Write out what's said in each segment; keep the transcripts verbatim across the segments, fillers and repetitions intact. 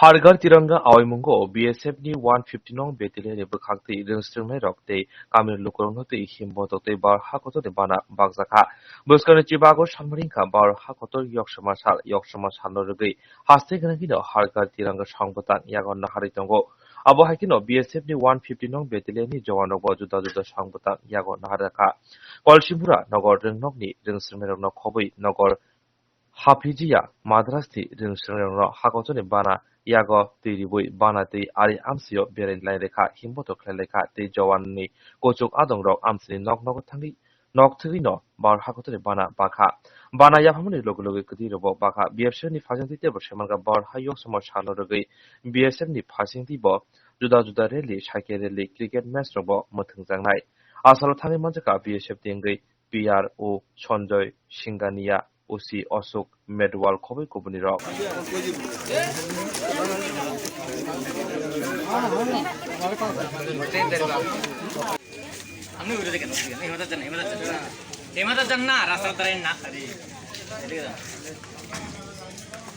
Har Ghar Tiranga awaimungo B S F ni one fifty nong battalion ni bwkhak twi rwngsrwngnairok tei kamini lukurokno twi himbotok tei bar hakotorni bana bakjakha. Bwskangni chibago sanmari wngkha bar hakotor yoksoma sal, yoksoma salno rwgwi haste gwnangwino Har Ghar Tiranga songbotan yago naharwi tongo. Abo hai kheno B S F ni one fifty nong battalion ni jawanrokbo juda juda songbotan yago naharjakha. Kolsibura nogor rwngnokni rwngsrwngnairokno khobwi nogor Haphijiya Madras ni rwngsrwngnairokno hakotorni bana yago twi ribwi bana twi ari amsio berai lai lekha himbotok khlai lekha tei jawan ni kuchuk adongrok amsini nok nogo thangwi nok thwgwino bar hakotorni bana bakha. Bana yapharmani loge loge kwtwi rokbo bakha. B S F ni phasingtwi teibo saimankha bar ha yoksoma salno rwgwi B S F ni phasingtwi bo juda juda rally, cycle rally, cricket match rokbo mwthwngjaknai. Asalo thangwi manjakha B S F ni wngwi P R O Sanjoy Singhania, O C Ashok Medwal khobwi kubunirok. Amni uri deken, uri deken. Emata janna, emata janna. Emata janna, rasta tara na. Are.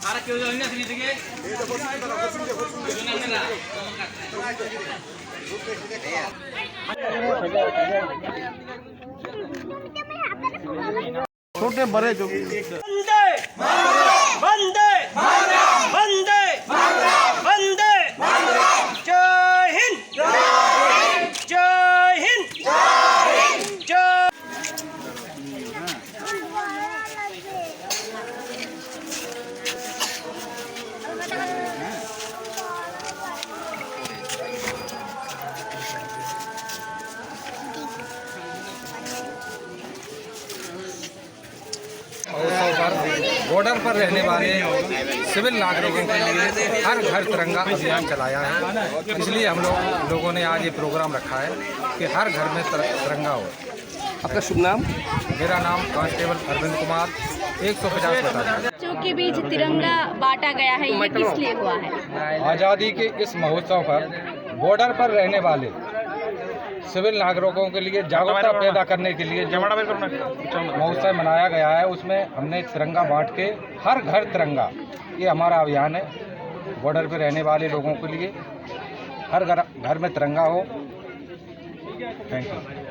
Ara keu jani na sini deke. छोटे बड़े जो वंदे मातरम, वंदे मातरम, वंदे मातरम, वंदे मातरम। जय हिंद, जय हिंद, जय हिंद, जय महोत्सव पर बॉर्डर पर रहने वाले सिविल नागरिकों के लिए हर घर तिरंगा अभियान चलाया है। इसलिए हम लोग, लोगों ने आज ये प्रोग्राम रखा है कि हर घर में तिर-, तिरंगा हो। आपका शुभ नाम? मेरा नाम कांस्टेबल अरविंद कुमार, एक सौ पचास बटालियन। बच्चों के बीच तिरंगा बांटा गया है, ये किस लिए हुआ है? आज़ादी के इस महोत्सव पर बॉर्डर पर रहने वाले सिविल नागरिकों के लिए जागरूकता पैदा करने के लिए जो महोत्सव मनाया गया है, उसमें हमने तिरंगा बांट के हर घर तिरंगा, ये हमारा अभियान है। बॉर्डर पे रहने वाले लोगों के लिए हर घर, घर में तिरंगा हो। Thank you.